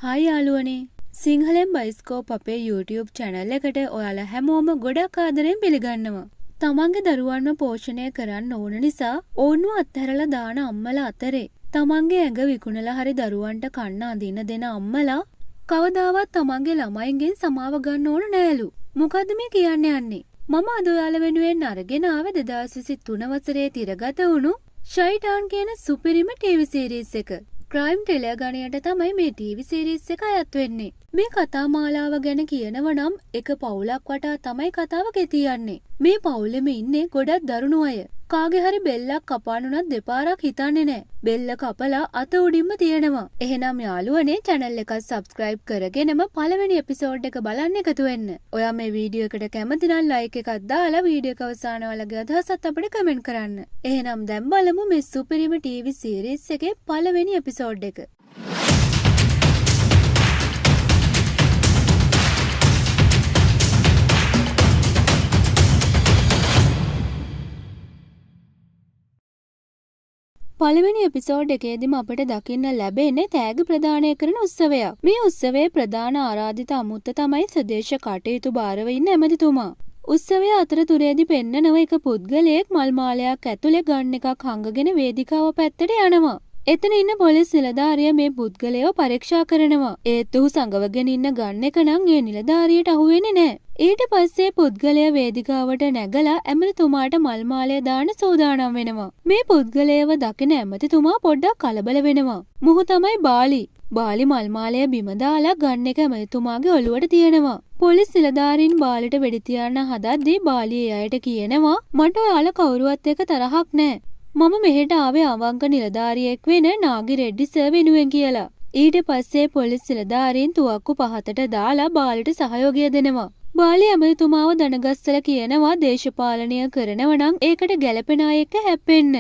Hi යාළුවනේ, සිංහලෙන් bioscope අපේ YouTube channel එකට ඔයාලා හැමෝම ගොඩක් ආදරෙන් පිළිගන්නවා. තමන්ගේ දරුවන්ව පෝෂණය කරන්න ඕන නිසා ඔවුන්ව අත්හැරලා දාන අම්මලා අතරේ තමන්ගේ ඇඟ විකුණලා හරි දරුවන්ට කන්න අඳින්න දෙන අම්මලා කවදාවත් තමන්ගේ ළමයින්ගෙන් සමාව ගන්න ඕන නෑලු. මොකද්ද මේ කියන්න යන්නේ? මම අද ඔයාලා වෙනුවෙන් අරගෙන ආවේ 2023 වසරේ තිරගත වුණු ෂයිටාන් කියන සුපිරිම ටීවී සීරීස් එක. ක්‍රයිම් ට්‍රිලර් ගණයට තමයි මේ ටීවී සීරීස් එක අයත් වෙන්නේ. මේ කතා මාලාව ගැන කියනව නම් එක පවුලක් වටා තමයි කතාව ගෙතියන්නේ. මේ පවුලෙම ඉන්නේ ගොඩක් දරුණු අය. කාගේ හරි බෙල්ලක් කපාන්න උනත් දෙපාරක් හිතන්නේ නෑ. බෙල්ල කපලා අත උඩින්ම තියෙනවා. එහෙනම් යාළුවනේ, චැනල් එකත් සබ්ස්ක්‍රයිබ් කරගෙනම පළවෙනි එපිසෝඩ් එක බලන්න එකතු වෙන්න. ඔයා මේ වීඩියෝ එකට කැමති නම් ලයික් එකක් දාලා වීඩියෝ එක අවසාන ඔයාලගේ අදහසත් අපිට කමෙන්ට් කරන්න. එහෙනම් දැන් බලමු මේ සුපිරිම ටීවී සීරීස් එකේ පළවෙනි එපිසෝඩ් එක. පළවෙනි එපිසෝඩ් එකේදීම අපිට දකින්න ලැබෙන්නේ තෑගි ප්‍රදානය කරන උත්සවයක්. මේ උත්සවයේ ප්‍රධාන ආරාධිත අමුත්ත තමයි ස්වදේශ කටයුතු භාරව ඉන්න ඇමතිතුමා. උත්සවය අතරතුරේදී පෙන්නනව එක පුද්ගලයෙක් මල් මාලයක් ඇතුලේ ගන් එකක් හංගගෙන වේදිකාව පැත්තට යනවා. එතන ඉන්න පොලිස් නිලධාරියා මේ පුද්ගලයව පරීක්ෂා කරනවා. ඒත් ඔහු සඟවගෙන ඉන්න ගන් එක නම් ඒ නිලධාරියට අහුවෙන්නේ නෑ. ඊට පස්සේ පුද්ගලයා වේදිකාවට නැගලා ඇමතිතුමාට මල් මාලය දාන්න සූදානම් වෙනවා. මේ පුද්ගලයව දකින ඇමතිතුමා පොඩ්ඩක් කලබල වෙනවා. මොහු තමයි බාලි. බාලි මල් මාලය බිම දාලා ගන් එක ඇමතිතුමාගේ ඔළුවට තියනවා. පොලිස් නිලධාරීන් බාලිට වෙඩි තියන්න හදද්දී බාලි ඒ අයට කියනවා, මට ඔයාලා කවුරුවත් එක්ක තරහක් නෑ. මම මෙහෙට ආවේ අවංක නිලධාරියෙක් වෙන නාගි රෙඩ්ඩි සර් වෙනුවෙන් කියලා. ඊට පස්සේ පොලිස් නිලධාරීන් තුවක්කු පහතට දාලා බාලිට සහයෝගය දෙනවා. බාලි ඇමතිතුමාව දණගස්සලා කියනවා දේශපාලනය කරනව නම් ඒකට ගැළපෙන අය එක්ක හැප්පෙන්න.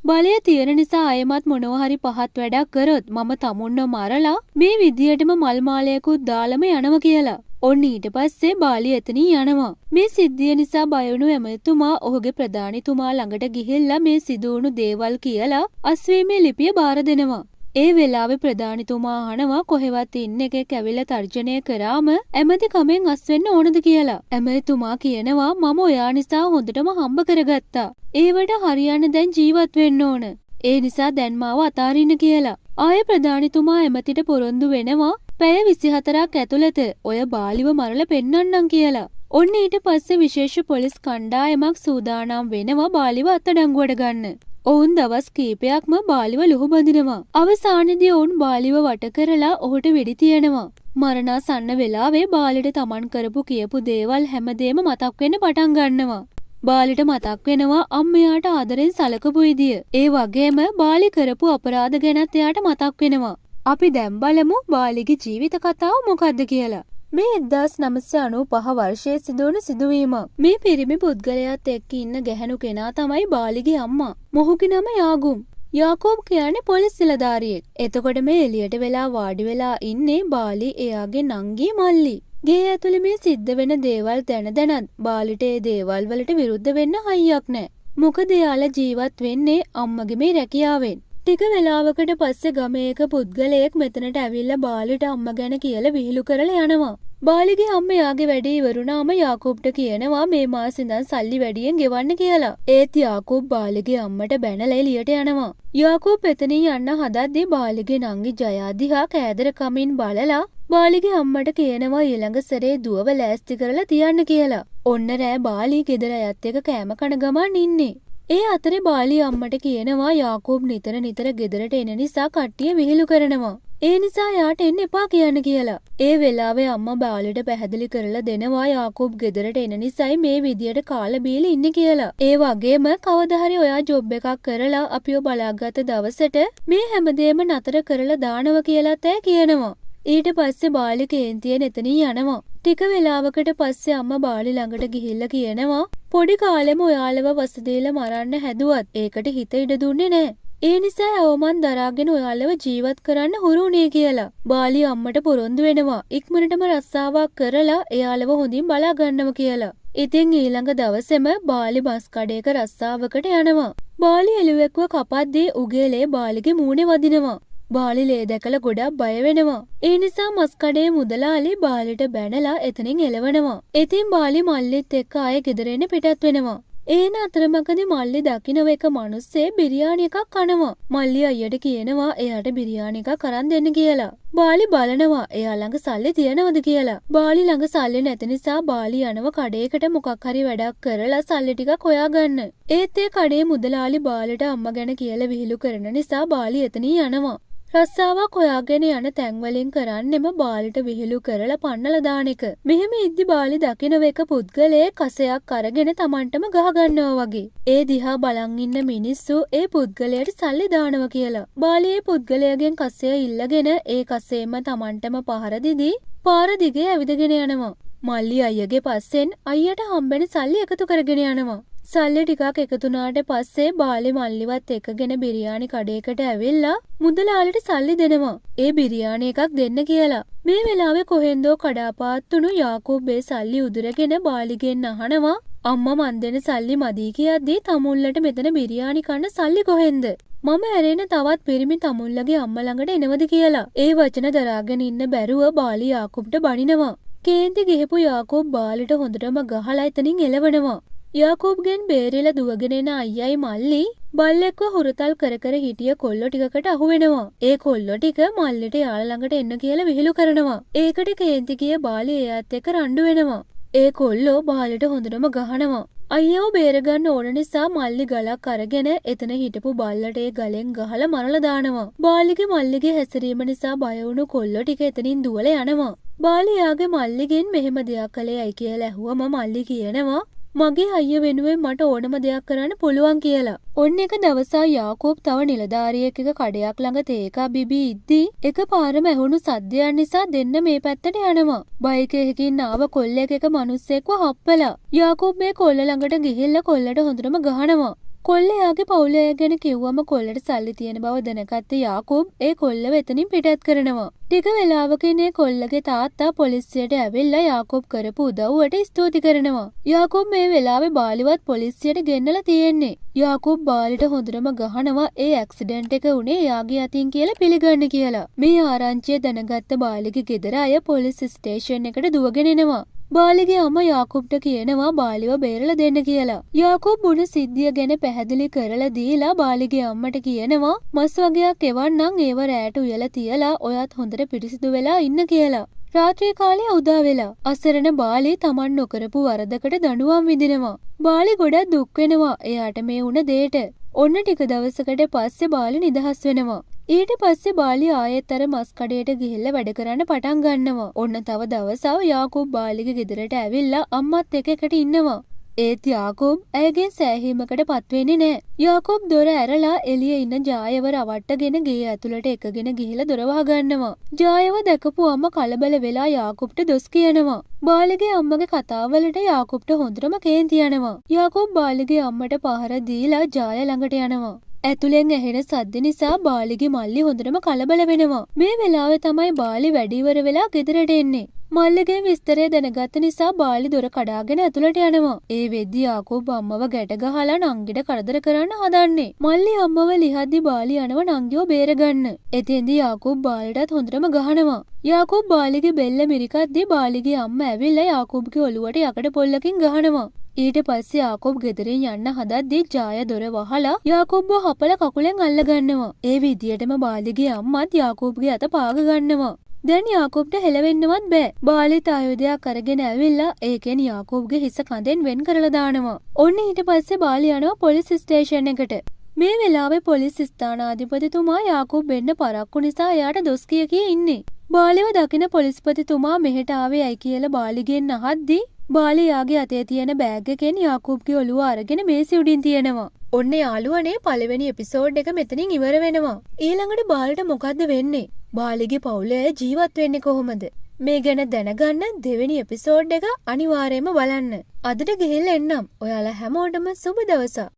බලය තියෙන නිසා ආයෙමත් මොනවා හරි පහත් වැඩක් කරොත් මම තමුන්ව මරලා මේ විදියටම මල් මාලයකුත් දාලම යනවා කියලා. ඔන්න ඊට පස්සේ බාලි එතනින් යනවා. මේ සිද්ධිය නිසා බය වුණු ඇමතිතුමා ඔහුගේ ප්‍රධානිතුමා ළඟට ගිහිල්ලා මේ සිදු වුණු දේවල් කියලා අස්වීමේ ලිපිය බාර දෙනවා. ඒ වෙලාවේ ප්‍රධානිතුමා අහනවා කොහෙවත් ඉන්න එකෙක් ඇවිල්ලා තර්ජනය කරාම ඇමති කමෙන් අස් වෙන්න ඕනද කියලා. ඇමතිතුමා කියනවා මම ඔයා නිසා හොඳටම හම්බ කරගත්තා. ඒවට හරියන්න දැන් ජීවත් වෙන්න ඕන. ඒ නිසා දැන් මාව අතාරින්න කියලා. ආයේ ප්‍රධානිතුමා ඇමතිට පොරොන්දු වෙනවා පැය 24ක් ඇතුළත ඔය බාලිව මරලා පෙන්නන්නම් කියලා. ඔන්න ඊට පස්සේ විශේෂ පොලිස් කණ්ඩායමක් සූදානම් වෙනවා බාලිව අත්අඩංගුවට ගන්න. ඔවුන් දවස් කීපයක්ම බාලිව ලුහු බඳිනවා. අවසානයේදී ඔවුන් බාලිව වට කරලා ඔහුට වෙඩි තියනවා. මරණාසන්න වෙලාවේ බාලිට තමන් කරපු කියපු දේවල් හැමදේම මතක් වෙන්න පටන් ගන්නවා. බාලිට මතක් වෙනවා අම්මයාට ආදරෙන් සලකපු විදිය. ඒ වගේම බාලි කරපු අපරාධ ගැනත් එයාට මතක් වෙනවා. අපි දැන් බලමු බාලිගේ ජීවිත කතාව මොකද්ද කියලා. මේ 1995 වර්ෂයේ සිදුවුණු සිදුවීමක්. මේ පිරිමි පුද්ගලයාත් එක්ක ඉන්න ගැහැණු කෙනා තමයි බාලිගේ අම්මා. මොහුගේ නම යාගුම්. යාකෝබ් කියන්නේ පොලිස් නිලධාරියෙක්. එතකොට මේ එළියට වෙලා වාඩි වෙලා ඉන්නේ බාලි එයාගේ නංගි මල්ලි. ගේ ඇතුලේ මේ සිද්ධ වෙන දේවල් දැන දැනත් බාලිට ඒ දේවල් වලට විරුද්ධ වෙන්න හයියක් නෑ. මොකද එයාලා ජීවත් වෙන්නේ අම්මගේ මේ රැකියාවෙන්. ටික වෙලාවකට පස්සේ ගමේ එක පුද්ගලයෙක් මෙතනට ඇවිල්ලා බාලිට අම්මා ගැන කියලා විහිළු කරලා යනවා. බාලිගේ අම්මා එයාගේ වැඩේ ඉවරුනාම යාකූබ්ට කියනවා මේ මාසෙ ඉඳන් සල්ලි වැඩියෙන් ගෙවන්න කියලා. ඒත් යාකූබ් බාලිගේ අම්මට බැනලා එළියට යනවා. යාකූබ් එතනින් යන්න හදද්දී බාලිගේ නංගි ජයා දිහා කෑදරකමින් බලලා බාලිගේ අම්මට කියනවා ඊළඟ සැරේ දුවව ලෑස්ති කරලා තියන්න කියලා. ඔන්න රෑ බාලි ගෙදර අයත් එක්ක කෑම කන ගමන් ඉන්නේ. ඒ අතරේ බාලි අම්මට කියනවා යාකූබ් නිතර නිතර ගෙදරට එන නිසා කට්ටිය විහිළු කරනවා. ඒ නිසා යාට එන්න එපා කියන්න කියලා. ඒ වෙලාවේ අම්මා බාලිට පැහැදිලි කරලා දෙනවා යාකූබ් ගෙදරට එන නිසයි මේ විදියට කාලා බීලා ඉන්නේ කියලා. ඒ වගේම කවදා හරි ඔයා ජොබ් එකක් කරලා අපිව බලාගත්ත දවසට මේ හැමදේම නතර කරලා දානවා කියලාත් ඈ කියනවා. ඊට පස්සේ බාලි කේන්තියෙන් එතනින් යනවා. ටික වෙලාවකට පස්සේ අම්මා බාලි ළඟට ගිහිල්ලා කියනවා පොඩි කාලෙම ඔයාලව වස දීලා මරන්න හැදුවත් ඒකට හිත ඉඩ දුන්නේ නෑ. ඒ නිසා අවමන් දරාගෙන ඔයාලව ජීවත් කරන්න හුරු වුණේ කියලා. බාලි අම්මට පොරොන්දු වෙනවා ඉක්මනටම රස්සාවක් කරලා එයාලව හොඳින් බලා ගන්නව කියලා. ඉතින් ඊළඟ දවසේම බාලි බස් කඩේක රස්සාවකට යනවා. බාලි එළුවෙක්ව කපද්දී උගේ ලේ බාලිගේ මූණේ වදිනවා. බාලි ලේ දැකලා ගොඩක් බය වෙනවා. ඒ නිසා මස් කඩේ මුදලාලි බාලිට බැනලා එතනින් එළවනවා. ඉතින් බාලි මල්ලිත් එක්ක ආයේ ගෙදර එන්න පිටත් වෙනවා. ඒන අතරමඟදී මල්ලි දකිනව එක මනුස්සේ බිරියානි එකක් කනවා. මල්ලි අයියට කියනවා එයාට බිරියානි එකක් අරන් දෙන්න කියලා. බාලි බලනවා එයා ළඟ සල්ලි තියනවද කියලා. බාලි ළඟ සල්ලි නැති නිසා බාලි යනව කඩේකට මොකක් හරි වැඩක් කරලා සල්ලි ටිකක් හොයාගන්න. ඒත් ඒ කඩේ මුදලාලි බාලිට අම්මා ගැන කියලා විහිළු කරන නිසා බාලි එතනින් යනවා. රස්සාවක් හොයාගෙන යන තැන්වලින් කරන්නෙම බාලිට විහිළු කරලා පන්නලා දාන එක. මෙහෙම ඉද්දි බාලි දකිනව එක පුද්ගලයෙක් කසයක් අරගෙන තමන්ටම ගහ ගන්නවා වගේ. ඒ දිහා බලන් ඉන්න මිනිස්සු ඒ පුද්ගලයාට සල්ලි දානවා කියලා. බාලි ඒ පුද්ගලයාගෙන් කසය ඉල්ලගෙන ඒ කසේම තමන්ටම පහර දිදී පාර දිගේ ඇවිදගෙන යනවා. මල්ලි අයියගේ පස්සෙන් අයියට හම්බෙන සල්ලි එකතු කරගෙන යනවා. සල්ලි ටිකක් එකතු වුණාට පස්සේ බාලි මල්ලිවත් එක්කගෙන බිරියානි කඩේකට ඇවිල්ලා මුදලාලිට සල්ලි දෙනවා. ඒ බිරියානි එකක් දෙන්න කියලා. මේ වෙලාවේ කොහෙන්දෝ කඩාපාත් වුණු යාකූබ් ඒ සල්ලි උදුරගෙන බාලිගෙන් අහනවා, අම්මා මං දෙන සල්ලි මදි කියද්දී තමුල්ලට මෙතන බිරියානි කන්න සල්ලි කොහෙන්ද? මම ඇරෙන තවත් පිරිමි තමුල්ලගේ අම්මා ළඟට එනවද කියලා. ඒ වචන දරාගෙන ඉන්න බැරුව බාලි යාකූබ්ට බනිනවා. කේන්ති ගිහපු යාකූබ් බාලිට හොඳටම ගහලා එතනින් එළවනවා. යාකූබ්ගෙන් බේරිලා දුවගෙන එන අයියයි මල්ලි බල්ලෙක්ව හුරතල් කර කර හිටිය කොල්ලෝ ටිකකට අහු වෙනවා. ඒ කොල්ලෝ ටික මල්ලිට යාළ ළඟට එන්න කියලා විහිළු කරනවා. ඒකට කේන්ති ගිය බාලි එයාත් එක්ක රණ්ඩු වෙනවා. ඒ කොල්ලෝ බාලිට හොඳටම ගහනවා. අයියව බේරගන්න ඕන නිසා මල්ලි ගලක් අරගෙන එතන හිටපු බල්ලට ඒ ගලෙන් ගහලා මරලා දානවා. බාලිගේ මල්ලිගේ හැසිරීම නිසා බය වුණු කොල්ලෝ ටික එතනින් දුවලා යනවා. බාලි එයාගේ මල්ලිගෙන් මෙහෙම දෙයක් කළේ ඇයි කියලා ඇහුවම මල්ලි කියනවා, මගේ අයියා වෙනුවෙන් මට ඕනම දෙයක් කරන්න පුළුවන් කියලා. ඔන්න එක දවසක් යාකූබ් තව නිලධාරියෙක් එක්ක කඩයක් ළඟ තේ එකක් බිබී ඉද්දි එකපාරම ඇහුණු සද්දයක් නිසා දෙන්න මේ පැත්තට යනවා. බයික් එකකින් ආව කොල්ලෙක් එක මනුස්සෙක්ව හප්පලා. යාකූබ් මේ කොල්ල ළඟට ගිහිල්ලා කොල්ලට හොඳටම ගහනවා. කොල්ල එයාගේ පවුලේ අය ගැන කිව්වම කොල්ලට සල්ලි තියෙන බව දැනගත්ත යාකූබ් ඒ කොල්ලව එතනින් පිටත් කරනවා. ටික වෙලාවකින් ඒ කොල්ලගේ තාත්තා පොලිසියට ඇවිල්ලා යාකූබ් කරපු උදව්වට ස්තුති කරනවා. යාකූබ් මේ වෙලාවේ බාලිවත් පොලිසියට ගෙන්නලා තියෙන්නේ. යාකූබ් බාලිට හොඳටම ගහනවා ඒ ඇක්සිඩන්ට් එක වුණේ එයාගේ අතින් කියලා පිළිගන්න කියලා. මේ ආරංචිය දැනගත්ත බාලිගේ ගෙදර අය පොලිස් ස්ටේෂන් එකට දුවගෙන එනවා. බාලිගේ අම්මා යාකූබ්ට කියනවා බාලිව බේරලා දෙන්න කියලා. යාකූබ් වුණ සිද්ධිය ගැන පැහැදිලි කරලා දීලා බාලිගේ අම්මට කියනවා මස් වගයක් එවන්නම්, ඒව රෑට උයලා තියලා ඔයත් හොඳට පිරිසිදු වෙලා ඉන්න කියලා. රාත්‍රී කාලය උදා වෙලා අසරණ බාලි තමන් නොකරපු වරදකට දඬුවම් විඳිනවා. බාලි ගොඩක් දුක් වෙනවා එයාට මේ වුණ දේට. ඔන්න ටික දවසකට පස්සේ බාලි නිදහස් වෙනවා. ඊට පස්සේ බාලි ආයෙත් අර මස් කඩේට ගිහිල්ලා වැඩ කරන්න පටන් ගන්නවා. ඔන්න තව දවසක් යාකූබ් බාලිගේ ගෙදරට ඇවිල්ලා අම්මත් එක්ක එකට ඉන්නවා. ඒත් යාකූබ් ඇයගෙන් සෑහීමකට පත්වෙන්නේ නෑ. යාකූබ් දොර ඇරලා එළියේ ඉන්න ජායව රවට්ටගෙන ගේ ඇතුළට එකගෙන ගිහිල්ලා දොර වහගන්නවා. ජායව දැකපු අම්මා කලබල වෙලා යාකූබ්ට දොස් කියනවා. බාලිගේ අම්මගේ කතාවලට යාකූබ්ට හොඳටම කේන්ති යනවා. යාකූබ් බාලිගේ අම්මට පහර දීලා ජාය ළඟට යනවා. ඇතුලෙන් ඇහෙන සද්ද නිසා බාලිගේ මල්ලි හොඳටම කලබල වෙනවා. මේ වෙලාවේ තමයි බාලි වැඩ ඉවර වෙලා ගෙදරට එන්නේ. මල්ලිගේ විස්තරය දැනගත්ත නිසා බාලි දොර කඩාගෙන ඇතුළට යනවා. ඒ වෙද්දි යාකූබ් අම්මව ගැට ගහලා නංගිට කරදර කරන්න හදන්නේ. මල්ලි අම්මව ලිහද්දි බාලි යනවා නංගිව බේරගන්න. එතෙන්දි යාකූබ් බාලිටත් හොඳටම ගහනවා. යාකූබ් බාලිගේ බෙල්ල මිරිකද්දි බාලිගේ අම්මා ඇවිල්ලා යාකූබ්ගේ ඔළුවට යකඩ පොල්ලකින් ගහනවා. ඊට පස්සේ යාකූබ් ගෙදරින් යන්න හදද්දි ජාය දොර වහලා යාකූබ්ව හපලා කකුලෙන් අල්ලගන්නවා. ඒ විදියටම බාලිගේ අම්මත් යාකූබ්ගේ අත පාග ගන්නවා. දැන් යාකූබ්ට හෙලවෙන්නවත් බෑ. බාලිත් ආයුධයක් අරගෙන ඇවිල්ලා ඒකෙන් යාකූබ්ගේ හිස කඳෙන් වෙන් කරලා දානවා. ඔන්න ඊට පස්සේ බාලි යනවා පොලිස් ස්ටේෂන් එකට. මේ වෙලාවේ පොලිස් ස්ථානාධිපතිතුමා යාකූබ් වෙන්න පරක්කු නිසා එයාට දොස් කිය කිය ඉන්නේ. බාලිව දකින පොලිස්පතිතුමා මෙහෙට ආවේ ඇයි කියලා බාලිගෙන් අහද්දි බාලි යාගේ අතේ තියෙන බෑග් එකෙන් යාකූබ්ගේ ඔළුව අරගෙන මේසෙ උඩින් තියෙනවා. ඔන්න යාළුවනේ පළවෙනි එපිසෝඩ් එක මෙතනින් ඉවර වෙනවා. ඊළඟට බාලිට මොකද්ද වෙන්නේ? බාලිගේ පවුලේ අය ජීවත් වෙන්නේ කොහොමද? මේ ගැන දැනගන්න දෙවෙනි එපිසෝඩ් එක අනිවාර්යයෙන්ම බලන්න. අදට ගිහිල්ලා එන්නම්. ඔයාලා හැමෝටම සුබ දවසක්.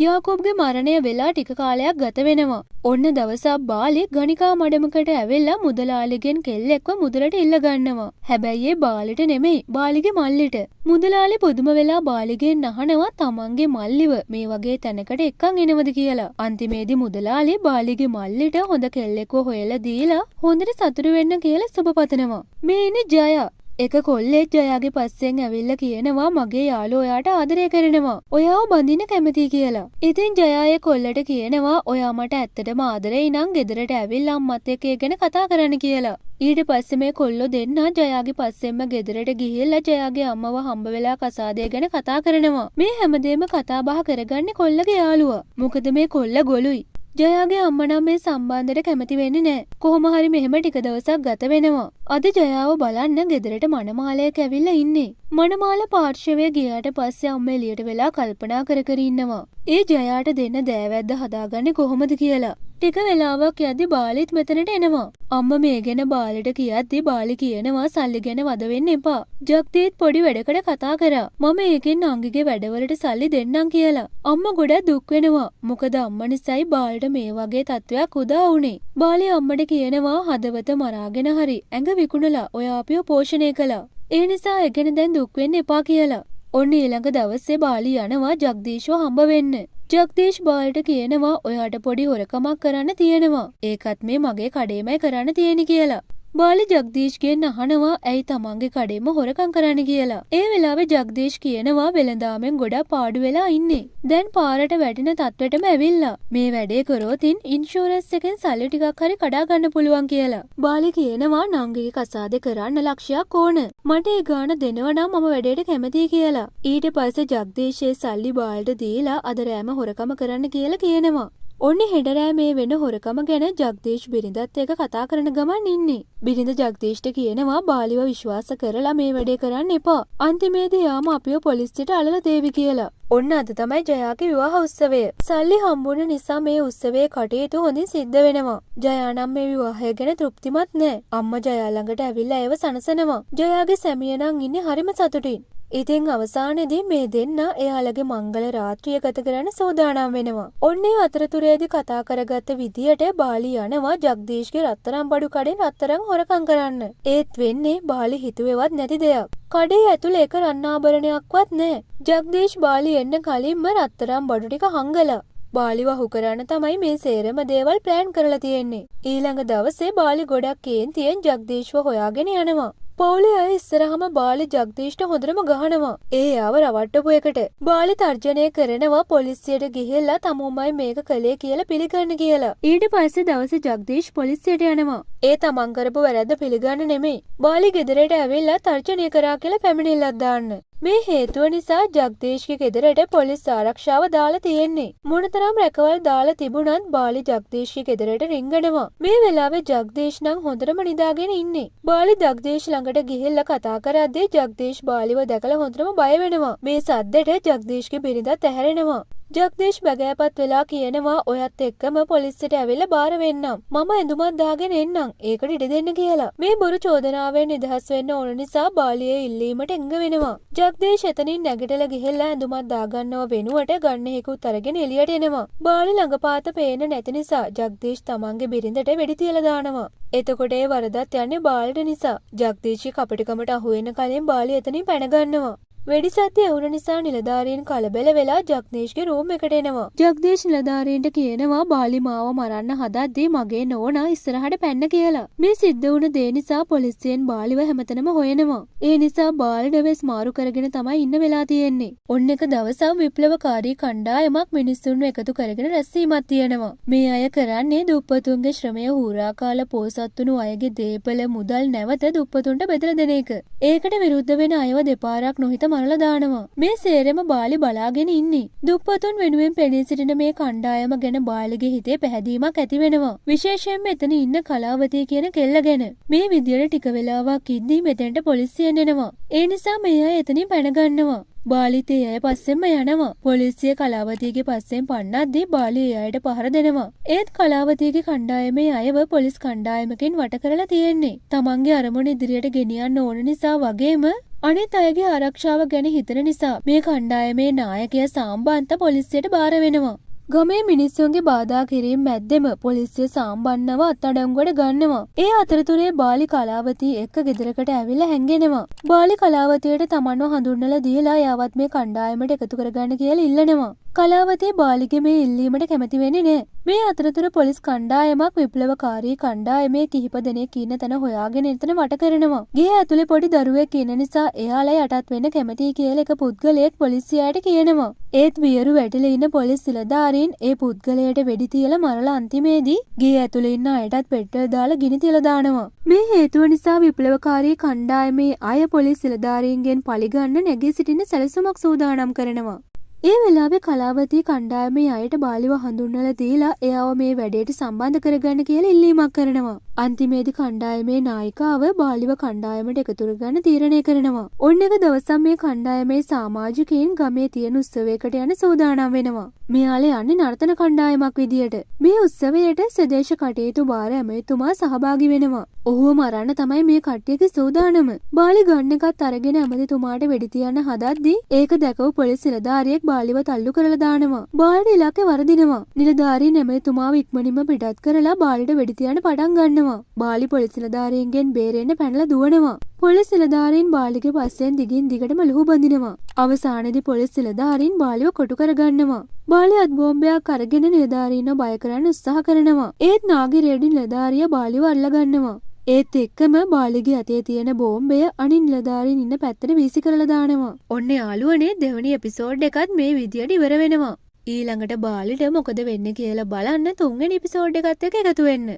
යාකූබ්ගේ මරණය වෙලා ටික කාලයක් ගත වෙනවා. ඔන්න දවසක් බාලි ගණිකා මඩමකට ඇවිල්ලා මුදලාලිගෙන් කෙල්ලෙක්ව මුදලට ඉල්ල ගන්නවා. හැබැයි ඒ බාලිට නෙමෙයි, බාලිගේ මල්ලිට. මුදලාලි පුදුම වෙලා බාලිගෙන් අහනවා තමන්ගේ මල්ලිව මේ වගේ තැනකට එක්කන් එනවද කියලා. අන්තිමේදී මුදලාලි බාලිගේ මල්ලිට හොඳ කෙල්ලෙක්ව හොයලා දීලා හොඳට සතුටු වෙන්න කියලා සුබ පතනවා. මේ ඉන්නේ ජයා. එක කොල්ලෙක් ජයාගේ පස්සෙන් ඇවිල්ලා කියනවා මගේ යාළුවෝ ඔයාට ආදරය කරනවා. ඔයාව බඳින්න කැමතියි කියලා. ඉතින් ජයා ඒ කොල්ලට කියනවා ඔයා මට ඇත්තටම ආදරෙයි නම් ගෙදරට ඇවිල්ලා අම්මත් එක්ක ඒ ගැන කතා කරන්න කියලා. ඊට පස්සේ මේ කොල්ලෝ දෙන්නා ජයාගේ පස්සෙන්ම ගෙදරට ගිහිල්ලා ජයාගේ අම්මව හම්බ වෙලා කසාදය ගැන කතා කරනවා. මේ හැමදේම කතා බහ කරගන්නේ කොල්ලගේ යාළුවා. මොකද මේ කොල්ල ගොළුයි. ජයාගේ අම්මා නම් මේ සම්බන්ධයට කැමති වෙන්නේ නෑ. කොහොම හරි මෙහෙම ටික දවසක් ගත වෙනවා. අද ජයාව බලන්න ගෙදරට මනමාලයෙක් ඇවිල්ලා ඉන්නේ. මනමාල පාර්ශවය ගියාට පස්සේ අම්මා එළියට වෙලා කල්පනා කර කර ඉන්නවා. ඒ ජයාට දෙන්න දෑවැද්ද හදාගන්නේ කොහොමද කියලා. ටික වෙලාවක් යද්දි බාලිත් මෙතනට එනවා. අම්මා මේ ගැන බාලිට කියද්දි බාලි කියනවා සල්ලි ගැන වද වෙන්න එපා. ජග්දීත් පොඩි වැඩකට කතා කරා. මම ඒකෙන් නංගිගේ වැඩවලට සල්ලි දෙන්නම් කියලා. අම්මා ගොඩක් දුක් වෙනවා. මොකද අම්මා නිසායි බාලිට මේ වගේ තත්ත්වයක් උදා වුණේ. බාලි අම්මට කියනවා හදවත මරාගෙන හරි ඇඟ විකුණලා ඔයා අපිව පෝෂණය කළා. ඒ නිසා ඒ ගැන දැන් දුක් වෙන්න එපා කියලා. ඔන්න ඊළඟ දවසේ බාලි යනවා ජග්දීෂ්ව හම්බ වෙන්න. ජග්දීෂ් බාලිට කියනවා ඔයාට පොඩි හොරකමක් කරන්න තියෙනවා. ඒකත් මේ මගේ කඩේමයි කරන්න තියෙන්නේ කියලා. බාලි ජග්දීෂ්ගෙන් අහනවා ඇයි තමන්ගේ කඩේම හොරකම් කරන්න කියලා. ඒ වෙලාවේ ජග්දීෂ් කියනවා වෙළඳාමෙන් ගොඩක් පාඩු වෙලා ඉන්නේ. දැන් පාරට වැටෙන තත්ත්වෙටම ඇවිල්ලා. මේ වැඩේ කරොතින් ඉන්ෂුරන්ස් එකෙන් සල්ලි ටිකක් හරි කඩා ගන්න පුළුවන් කියලා. බාලි කියනවා නංගිගේ කසාදේ කරන්න ලක්ෂයක් ඕන. මට ඒ ගාන දෙනවා නම් මම වැඩේට කැමතියි කියලා. ඊට පස්සේ ජග්දීෂ් ඒ සල්ලි බාලිට දීලා අද රෑම හොරකම කරන්න කියලා කියනවා. ඔන්න හෙට රෑ මේ වෙන හොරකම ගැන ජග්දීෂ් බිරිඳත් එක්ක කතා කරන ගමන් ඉන්නේ. බිරිඳ ජග්දීෂ්ට කියනවා බාලිව විශ්වාස කරලා මේ වැඩේ කරන්න එපා. අන්තිමේදී යාම අපිව පොලිසියට අල්ලලා දේවි කියලා. ඔන්න අද තමයි ජයාගේ විවාහ උත්සවය. සල්ලි හම්බුන නිසා මේ උත්සවයේ කටයුතු හොඳින් සිද්ධ වෙනවා. ජයා නම් මේ විවාහය ගැන තෘප්තිමත් නෑ. අම්මා ජයා ළඟට ඇවිල්ලා ඇයව සනසනවා. ජයාගේ සැමියා නම් ඉන්නේ හරිම සතුටින්. ඉතින් අවසානයේදී මේ දෙන්න එයාලගේ මංගල රාත්‍රිය ගත කරන්න සූදානම් වෙනවා. ඔන්න ඒ අතරතුරේදී කතා කරගත්ත විදියට බාලි යනවා ජග්දීෂ්ගේ රත්තරන් බඩු කඩෙන් රත්තරන් හොරකම් කරන්න. ඒත් වෙන්නේ බාලි හිතුවේවත් නැති දෙයක්. කඩේ ඇතුලේ එක රන් ආභරණයක්වත් නෑ. ජග්දීෂ් බාලි එන්න කලින්ම රත්තරන් බඩු ටික හංගලා. බාලිව අහු කරන්න තමයි මේ සේරම දේවල් ප්ලෑන් කරලා තියෙන්නේ. ඊළඟ දවසේ බාලි ගොඩක් කේන්තියෙන් ජග්දීෂ්ව හොයාගෙන යනවා. පවුලේ අය ඉස්සරහම බාලි ජග්දීෂ්ට හොඳටම ගහනවා. ඒ එයාව රවට්ටපු එකට. බාලි තර්ජනය කරනවා පොලිසියට ගිහිල්ලා තමුන්මයි මේක කළේ කියලා පිළිගන්න කියලා. ඊට පස්සේ දවසේ ජග්දීෂ් පොලිසියට යනවා. ඒ තමන් කරපු වැරැද්ද පිළිගන්න නෙමෙයි. බාලි ගෙදරට ඇවිල්ලා තර්ජනය කරා කියලා පැමිණිල්ලක් දාන්න. මේ හේතුව නිසා ජග්දීෂ්ගේ ගෙදරට පොලිස් ආරක්ෂාව දාලා තියෙන්නේ. මොනතරම් රැකවල් දාලා තිබුණත් බාලි ජග්දීෂ්ගේ ගෙදරට රිංගනවා. මේ වෙලාවේ ජග්දීෂ් නම් හොඳටම නිදාගෙන ඉන්නේ. බාලි ජග්දීෂ් ළඟට ගිහිල්ලා කතා කරද්දී ජග්දීෂ් බාලිව දැකලා හොඳටම බය වෙනවා. මේ සද්දෙට ජග්දීෂ්ගේ බිරිඳත් ඇහැරෙනවා. ජග්දීෂ් බැගෑපත් වෙලා කියනවා ඔයත් එක්කම පොලිසියට ඇවිල්ලා බාර වෙන්නම්. මම ඇඳුමක් දාගෙන එන්නම්. ඒකට ඉඩ දෙන්න කියලා. මේ බොරු චෝදනාවෙන් නිදහස් වෙන්න ඕන නිසා බාලි ඒ ඉල්ලීමට එකඟ වෙනවා. ජග්දීෂ් එතනින් නැගිටලා ගිහිල්ලා ඇඳුමක් දාගන්නව වෙනුවට ගන්න එකකුත් අරගෙන එළියට එනවා. බාලි ළඟපාත පේන්න නැති නිසා ජග්දීෂ් තමන්ගේ බිරිඳට වෙඩි තියලා දානවා. එතකොට ඒ වරදත් යන්නේ බාලිට නිසා. ජග්දීෂ්ගේ කපටිකමට අහු වෙන්න කලින් බාලි එතනින් පැන ගන්නවා. වෙඩි සද්ද ඇහුන නිසා නිලධාරීන් කලබල වෙලා ජග්දීෂ්ගේ රූම් එකට එනවා. ජග්දීෂ් නිලධාරීන්ට කියනවා බාලි මාව මරන්න හදද්දී මගේ නෝනා ඉස්සරහට පැන්න කියලා. මේ සිද්ධ වුණ දේ නිසා පොලිසියෙන් බාලිව හැමතැනම හොයනවා. ඒ නිසා බාලි ඩ්‍රෙස් මාරු කරගෙන තමයි ඉන්න වෙලා තියෙන්නේ. ඔන්න එක දවසක් විප්ලවකාරී කණ්ඩායමක් මිනිස්සුන්ව එකතු කරගෙන රැස්වීමක් තියෙනවා. මේ අය කරන්නේ දුප්පතුන්ගේ ශ්‍රමය හූරා කාලා පෝසත් වුණු අයගේ දේපල මුදල් නැවත දුප්පතුන්ට බෙදලා දෙන එක. ඒකට විරුද්ධ වෙන අයව දෙපාරක් නොහිත මරලා දානවා. මේ සේරම බාලි බලාගෙන ඉන්නේ. දුප්පතුන් වෙනුවෙන් පෙනී සිටින මේ කණ්ඩායම ගැන බාලිගේ හිතේ පැහැදීමක් ඇති වෙනවා. විශේෂයෙන්ම එතන ඉන්න කලාවතී කියන කෙල්ල ගැන. මේ විදියට ටික වෙලාවක් ඉද්දී මෙතෙන්ට පොලිසියෙන් එනවා. ඒ නිසා මේ අය එතනින් පැන ගන්නවා. බාලිත් ඒ අය පස්සෙන්ම යනවා. පොලිසිය කලාවතීගේ පස්සෙන් පන්නද්දී බාලි ඒ අයට පහර දෙනවා. ඒත් කලාවතීගේ කණ්ඩායමේ අයව පොලිස් කණ්ඩායමකින් වට කරලා තියෙන්නේ. තමන්ගේ අරමුණ ඉදිරියට ගෙනියන්න ඕන නිසා වගේම අනිත් අයගේ ආරක්ෂාව ගැන හිතන නිසා මේ කණ්ඩායමේ නායකයා සාම්බන්ත පොලිසියට බාර වෙනවා. ගමේ මිනිස්සුන්ගේ බාධා කිරීම් මැද්දෙම පොලිසිය සාම්බන්නව අත්අඩංගුවට ගන්නවා. ඒ අතරතුරේ බාලි කලාවතී එක්ක ගෙදරකට ඇවිල්ලා හැංගෙනවා. බාලි කලාවතියට තමන්ව හඳුන්වලා දීලා එයාවත් මේ කණ්ඩායමට එකතු කරගන්න කියලා ඉල්ලනවා. කලාවතී බාලිගේ මේ ඉල්ලීමට කැමති වෙන්නේ නෑ. මේ අතරතුර පොලිස් කණ්ඩායමක් විප්ලවකාරී කණ්ඩායමේ කිහිප දෙනෙක් ඉන්න තැන හොයාගෙන එතන වට කරනවා. ගේ ඇතුලේ පොඩි දරුවෙක් ඉන්න නිසා එයාලා යටත් වෙන්න කැමතියි කියලා එක පුද්ගලයෙක් පොලිසියට කියනවා. ඒත් වියරු වැටිලා ඉන්න පොලිස් නිලධාරීන් ඒ පුද්ගලයාට වෙඩි තියලා මරලා අන්තිමේදී ගේ ඇතුලේ ඉන්න අයටත් පෙට්‍රල් දාලා ගිනි තියලා දානවා. මේ හේතුව නිසා විප්ලවකාරී කණ්ඩායමේ අය පොලිස් නිලධාරීන්ගෙන් පලිගන්න නැගී සිටින්න සැලසුමක් සූදානම් කරනවා. ඒ වෙලාවේ කලාවතී කණ්ඩායමේ අයට බාලිව හඳුන්වලා දීලා එයාව මේ වැඩේට සම්බන්ධ කරගන්න කියලා ඉල්ලීමක් කරනවා. අන්තිමේදී කණ්ඩායමේ නායිකාව බාලිව කණ්ඩායමට එකතු කරගන්න තීරණය කරනවා. ඔන්න එක දවසක් මේ කණ්ඩායමේ සමාජිකයින් ගමේ තියෙන උත්සවයකට යන සූදානම් වෙනවා. මෙයාලා යන්නේ නර්තන කණ්ඩායමක් විදියට. මේ උත්සවයට ස්වදේශ කටයුතු භාර ඇමතිතුමා සහභාගී වෙනවා. ඔහුව මරන්න තමයි මේ කට්ටියගේ සූදානම. බාලි ගන් එකත් අරගෙන ඇමතිතුමාට වෙඩි තියන්න හදද්දී ඒක දැකපු පොලිස් නිලධාරියෙක් බාලිව තල්ලු කරලා දානවා. බාලිට ඉලක්කය වරදිනවා. නිලධාරීන් ඇමතිතුමාව ඉක්මනින්ම පිටත් කරලා බාලිට වෙඩි තියන්න පටන් ගන්නවා. බාලි පොලිස් නිලධාරීන්ගෙන් බේරෙන්න පැනලා දුවනවා. පොලිස් නිලධාරීන් බාලිගේ පස්සෙන් දිගින් දිගටම ලුහු බඳිනවා. අවසානයේදී පොලිස් නිලධාරීන් බාලිව කොටු කරගන්නවා. බාලි අත් බෝම්බයක් අරගෙන නිලධාරීන්ව බය කරන්න උත්සාහ කරනවා. ඒත් නාගි රෙඩි නිලධාරියා බාලිව අල්ලගන්නවා. ඒත් එක්කම බාලිගේ අතේ තියෙන බෝම්බය අනිත් නිලධාරීන් ඉන්න පැත්තට වීසි කරලා දානවා. ඔන්න යාළුවනේ, දෙවනි එපිසෝඩ් එකත් මේ විදියට ඉවර වෙනවා. ඊළඟට බාලිට මොකද වෙන්නේ කියලා බලන්න තුන්වෙනි එපිසෝඩ් එකත් එක්ක එකතු වෙන්න.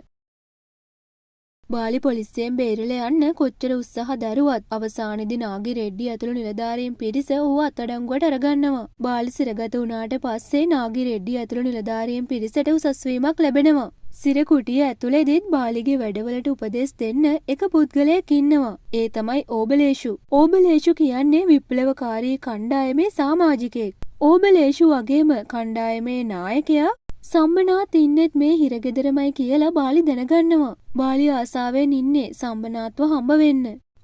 බාලි පොලිසියෙන් බේරිලා යන්න කොච්චර උත්සාහ දැරුවත් අවසානයේදී නාගි රෙඩ්ඩි ඇතුළු නිලධාරීන් පිරිස ඔහුව අත්අඩංගුවට අරගන්නවා. බාලි සිරගත වුණාට පස්සේ නාගි රෙඩ්ඩි ඇතුළු නිලධාරීන් පිරිසට උසස් වීමක් ලැබෙනවා. සිර කුටිය ඇතුළේදීත් බාලිගේ වැඩවලට උපදෙස් දෙන්න එක පුද්ගලයෙක් ඉන්නවා. ඒ තමයි ඕබලේෂු. ඕබලේෂු කියන්නේ විප්ලවකාරී කණ්ඩායමේ සමාජිකයෙක්. ඕබලේෂු වගේම කණ්ඩායමේ නායකයා සම්බනාත් ඉන්නෙත් මේ හිරගෙදරමයි කියලා බාලි දැනගන්නවා. බාලි ආසාවෙන් ඉන්නේ සම්බනාත්ව හම්බ වෙන්න.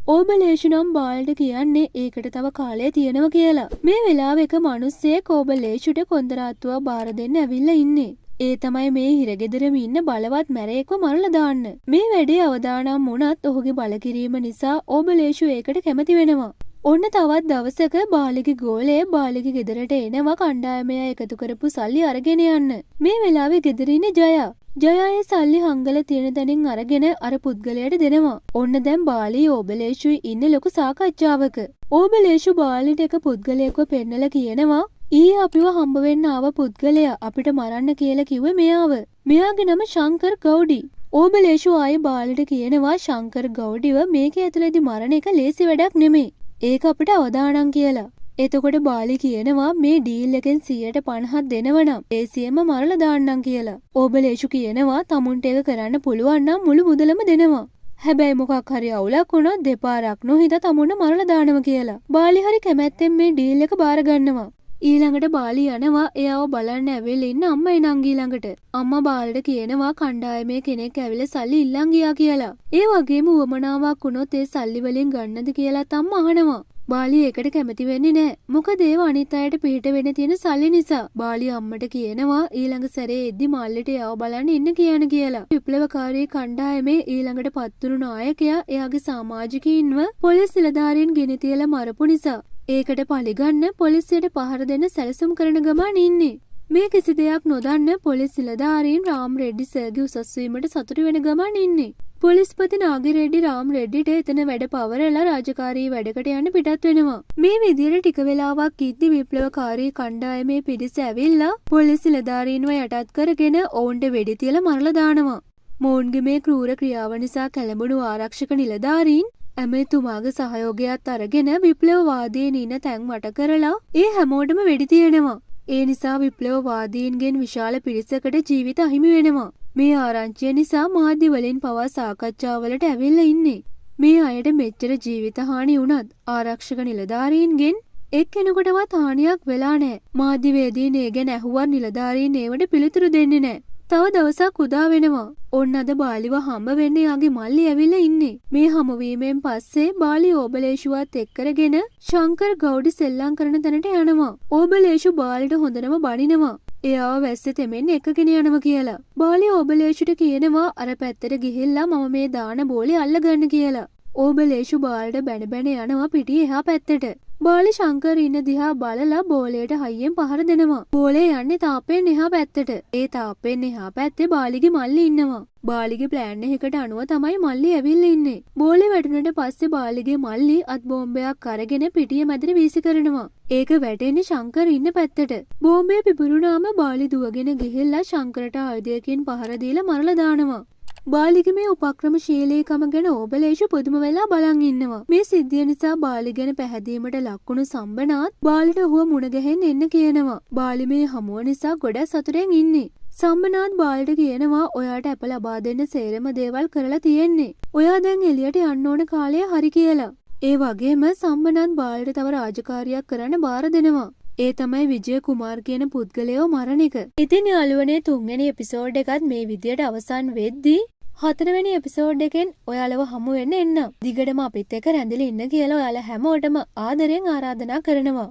ඕබලේෂු නම් බාලිට කියන්නේ ඒකට තව කාලය තියෙනවා කියලා. මේ වෙලාවේ එක මිනිස්සෙක් ඕබලේෂුට කොන්දරාත්තුවක් බාර දෙන්න ඇවිල්ලා ඉන්නේ. ඒ තමයි මේ හිරගෙදරම ඉන්න බලවත් මැරයෙක්ව මරලා දාන්න. මේ වැඩේ අවදානම් වුණත් ඔහුගේ බලකිරීම නිසා ඕබලේෂු ඒකට කැමති වෙනවා. ඔන්න තවත් දවසක බාලිගේ ගෝලය බාලිගේ ගෙදරට එනවා කණ්ඩායමේ අය එකතු කරපු සල්ලි අරගෙන යන්න. මේ වෙලාවේ ගෙදර ඉන්නේ ජයා. ජයා ඒ සල්ලි හංගලා තියෙන තැනින් අරගෙන අර පුද්ගලයාට දෙනවා. ඔන්න දැන් බාලි ඕබලේෂුයි ඉන්නේ ලොකු සාකච්ඡාවක. ඕබලේෂු බාලිට එක පුද්ගලයෙක්ව පෙන්නලා කියනවා, ඊයේ අපිව හම්බ වෙන්න ආව පුද්ගලයා අපිට මරන්න කියලා කිව්වේ මෙයාව. මෙයාගේ නම ශංකර් ගෞඩි. ඕබලේෂු ආයේ බාලිට කියනවා ශංකර් ගෞඩිව මේකේ ඇතුළේදී මරණ එක ලේසි වැඩක් නෙමෙයි. ඒක අපිට අවදානම් කියලා. එතකොට බාලි කියනවා මේ ඩීල් එකෙන් 50% දෙනවනම් ලේසියෙන්ම මරලා දාන්නම් කියලා. ඕබලේෂු කියනවා තමුන්ට ඒක කරන්න පුළුවන් නම් මුළු මුදලම දෙනවා. හැබැයි මොකක් හරි අවුලක් වුණොත් දෙපාරක් නොහිතා තමුන්ව මරලා දානවා කියලා. බාලි හරි කැමැත්තෙන් මේ ඩීල් එක බාර ගන්නවා. ඊළඟට බාලි යනවා එයාව බලන්න ඇවිල්ලා ඉන්න අම්මයි නංගි ළඟට. අම්මා බාලිට කියනවා කණ්ඩායමේ කෙනෙක් ඇවිල්ලා සල්ලි ඉල්ලන් ගියා කියලා. ඒ වගේම උවමනාවක් වුණොත් ඒ සල්ලි වලින් ගන්නද කියලාත් අම්මා අහනවා. බාලි ඒකට කැමති වෙන්නේ නෑ. මොකද ඒව අනිත් අයට පිහිට වෙන්න තියෙන සල්ලි නිසා. බාලි අම්මට කියනවා ඊළඟ සැරේ එද්දි මල්ලිට එයාව බලන්න ඉන්න කියන්න කියලා. විප්ලවකාරී කණ්ඩායමේ ඊළඟට පත්වුණු නායකයා එයාගේ සමාජිකයින්ව පොලිස් නිලධාරීන් ගෙනි තියලා මරපු නිසා ඒකට පලිගන්න පොලිසියට පහර දෙන්න සැලසුම් කරන ගමන් ඉන්නේ. මේ කිසි දෙයක් නොදන්න පොලිස් නිලධාරීන් රාම් රෙඩ්ඩි සර්ගේ උසස් වීමට සතුටු වෙන ගමන් ඉන්නේ. පොලිස්පති නාගි රෙඩ්ඩි රාම් රෙඩ්ඩිට එතන වැඩ පවරලා රාජකාරී වැඩකට යන්න පිටත් වෙනවා. මේ විදියට ටික වෙලාවක් ඉද්දි විප්ලවකාරී කණ්ඩායමේ පිරිස ඇවිල්ලා පොලිස් නිලධාරීන්ව යටත් කරගෙන ඔවුන්ට වෙඩි තියලා මරලා දානවා. මොවුන්ගේ මේ ක්‍රූර ක්‍රියාව නිසා කැළඹුණු ආරක්ෂක නිලධාරීන් ඇමතිතුමාගේ සහයෝගයත් අරගෙන විප්ලවවාදීන් ඉන්න තැන් වට කරලා ඒ හැමෝටම වෙඩි තියනවා. ඒ නිසා විප්ලවවාදීන්ගෙන් විශාල පිරිසකට ජීවිත අහිමි වෙනවා. මේ ආරංචිය නිසා මාධ්‍ය වලින් පවා සාකච්ඡාවලට ඇවිල්ලා ඉන්නේ. මේ අයට මෙච්චර ජීවිත හානි වුණත් ආරක්ෂක නිලධාරීන්ගෙන් එක්කෙනෙකුටවත් හානියක් වෙලා නෑ. මාධ්‍යවේදීන් ඒ ගැන ඇහුවත් නිලධාරීන් ඒවට පිළිතුරු දෙන්නේ නෑ. තව දවසක් උදා වෙනවා. ඔන්න අද බාලිව හම්බ වෙන්න එයාගේ මල්ලි ඇවිල්ලා ඉන්නේ. මේ හමුවීමෙන් පස්සේ බාලි ඕබලේෂුවත් එක් කරගෙන ශංකර් ගෞඩි සෙල්ලම් කරන තැනට යනවා. ඕබලේෂු බාලිට හොඳටම බනිනවා, එයාව වැස්සේ තෙමෙන්න එක්කගෙන යනවා කියලා. බාලි ඕබලේෂුට කියනවා අර පැත්තට ගිහිල්ලා මම මේ දාන බෝලේ අල්ලගන්න කියලා. ඕබලේෂු බාලට බැන බැන යනවා පිටියේ එහා පැත්තට. බාලි ශංකර් ඉන්න දිහා බලලා බෝලයට හයියෙන් පහර දෙනවා. බෝලේ යන්නේ තාප්පෙන් එහා පැත්තට. ඒ තාප්පෙන් එහා පැත්තේ බාලිගේ මල්ලි ඉන්නවා. බාලිගේ ප්ලෑන් එකකට අනුව තමයි මල්ලි ඇවිල්ලා ඉන්නේ. බෝලේ වැටුණට පස්සේ බාලිගේ මල්ලි අත් බෝම්බයක් අරගෙන පිටිය මැදට වීසි කරනවා. ඒක වැටෙන්නේ ශංකර් ඉන්න පැත්තට. බෝම්බය පිපුරුනාම බාලි දුවගෙන ගිහිල්ලා ශංකරට ආයුධයකින් පහර දීලා මරලා දානවා. බාලිගේ මේ උපක්‍රමශීලීකම ගැන ඕබලේෂු පුදුම වෙලා බලන් ඉන්නවා. මේ සිද්ධිය නිසා බාලි ගැන පැහැදීමට ලක්වුණු සම්බනාත් බාලිට ඔහුව මුණ ගැහෙන්න එන්න කියනවා. බාලි මේ හමුව නිසා ගොඩක් සතුටෙන් ඉන්නේ. සම්බනාත් බාලිට කියනවා ඔයාට ඇප ලබා දෙන්න සේරම දේවල් කරලා තියෙන්නේ. ඔයා දැන් එළියට යන්න ඕන කාලය හරි කියලා. ඒ වගේම සම්බනාත් බාලිට තව රාජකාරියක් කරන්න බාර දෙනවා. ඒ තමයි විජය කුමාර් කියන පුද්ගලයව මරණ එක. ඉතින් යාළුවනේ, තුන්වෙනි එපිසෝඩ් එකත් මේ විදියට අවසන් වෙද්දී හතරවෙනි එපිසෝඩ් එකෙන් ඔයාලව හමු වෙන්න එන්න. දිගටම අපිත් එක්ක රැඳිලා ඉන්න කියලා ඔයාලා හැමෝටම ආදරෙන් ආරාධනා කරනවා.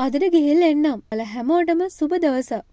අදට ගිහිල්ලා එන්නම්. ඔයාලා හැමෝටම සුබ දවසක්.